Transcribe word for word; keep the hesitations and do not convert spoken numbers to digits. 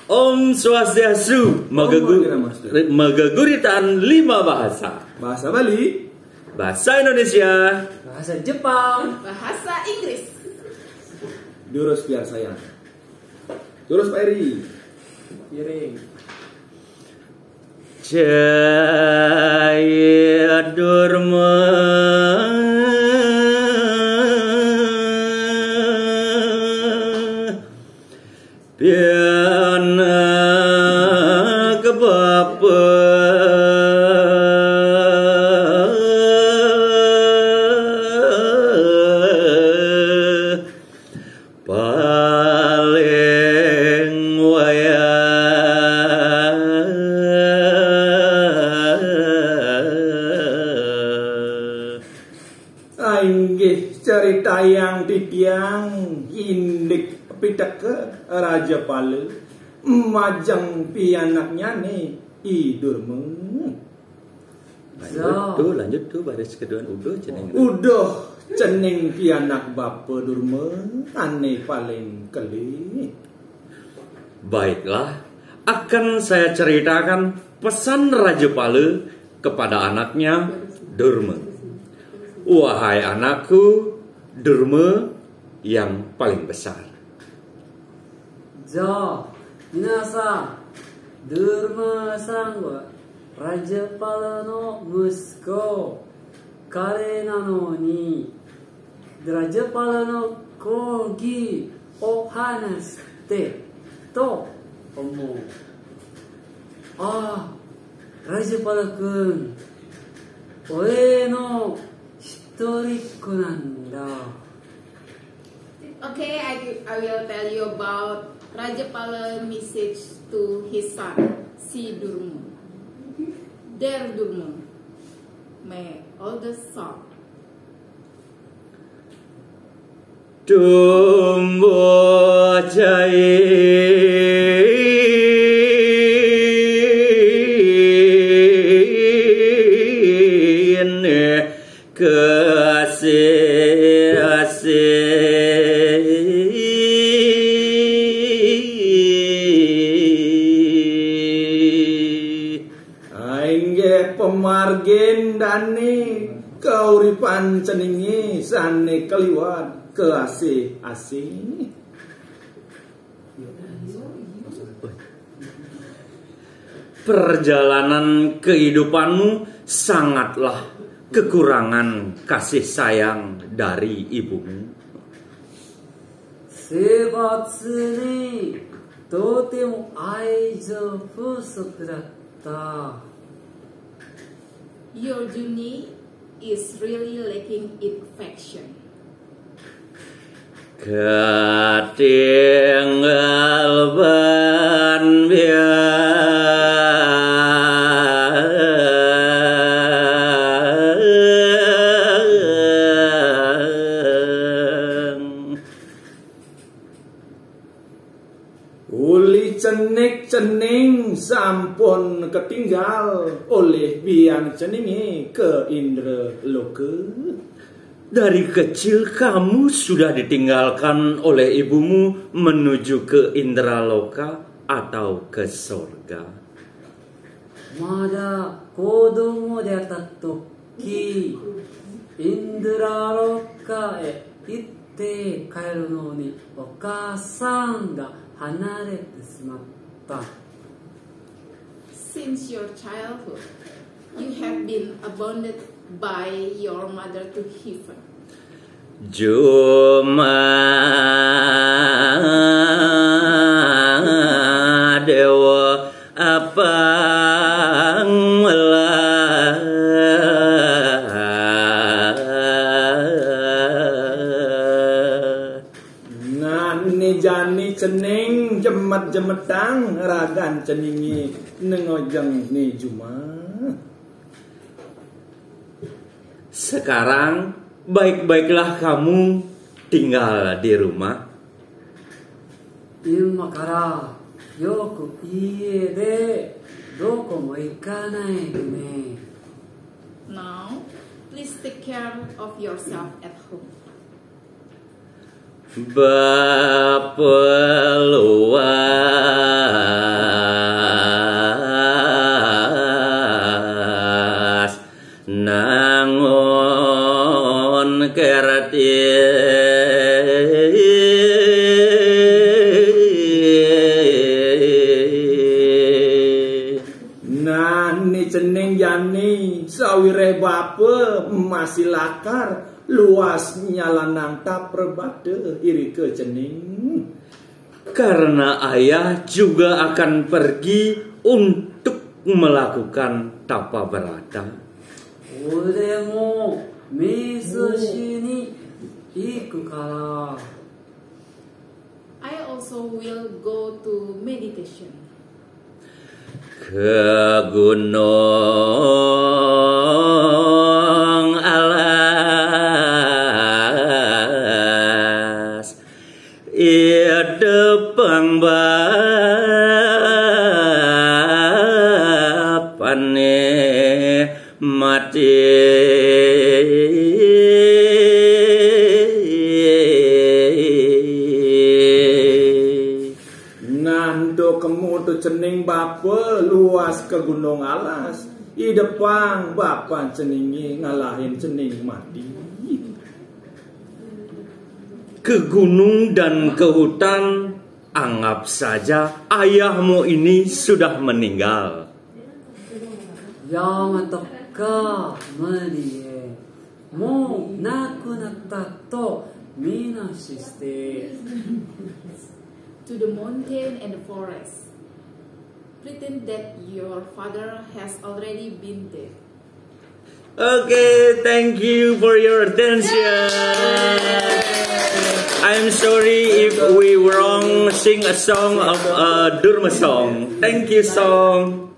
Om Swastiastu, Om Magaguritan lima bahasa. Bahasa Bali, bahasa Indonesia, bahasa Jepang, bahasa Inggris. Durus biar saya. Durus Pak Eri. Piring. Jaya Durma Pianak Bapa Paling Wayah. Inggih, caritayang titiang indik pitaka Raja Pala majeng pianaknyane I Durma. Lanjut tuh, lanjut tuh baris kedua. Uduh cening. Uduh cening pianak bapa Durma ane paling kelih. Baiklah, akan saya ceritakan pesan Raja Pala kepada anaknya Durma. Wahai anakku, Durma yang paling besar. じゃあ、皆さん、Durma sang Raja Pala no musuko, kare nano ni Raja Pala no kogi o hanasite to omou. A, Raja Pala kun, ore no hitorikko nanda. Okay, I, I will tell you about Raja Pala message to his son, Si Durma. Dear Durma, my oldest son. Tumbuh cair kasih-asih. Inggih pamargin dane kauripan ceninge sane kaliwat kasih-asih. Perjalanan kehidupanmu sangatlah kekurangan kasih sayang dari ibumu. 生活にとても愛情不足だった。 Your journey is really lacking in affection. Katinggal ban biang. Uli cenik cening sampun ketinggal oleh biang ceninge ke Indra Loka. Dari kecil kamu sudah ditinggalkan oleh ibumu menuju ke Indra Loka atau ke sorga. まだ子供であった時、インドラロッカへ行って帰るのにお母さんが離れてしまった。 Since your childhood, you have been abandoned by your mother to heaven. Juma dewa apang melah. Nani jani cening jemet-jemetang ragan ceninge nengojeng ni juma. Sekarang baik-baiklah kamu tinggal di rumah. 今からよく家でどこも行かないでね。 Now, please take care of yourself at home. Bapa luar Wireh bapa masih lakar luas nyalanang tap prabada irika cening. Karena ayah juga akan pergi untuk melakukan tapa berata. 俺も飯しに行くから。 I also will go to meditation. Ke gunung alas idepang bapane mati. Nah, ento kemu tu cening bapa luas ke gunung alas. Idepang bapa ceninge ngalahin cening mati. Ke gunung dan ke hutan, anggap saja ayahmu ini sudah meninggal. 山とか無理へもうなくなったとみんなして。 To the mountain and the forest. Pretend that your father has already been dead. Okay, thank you for your attention. I'm sorry if we wrong sing a song of a Durma song. Thank you, song.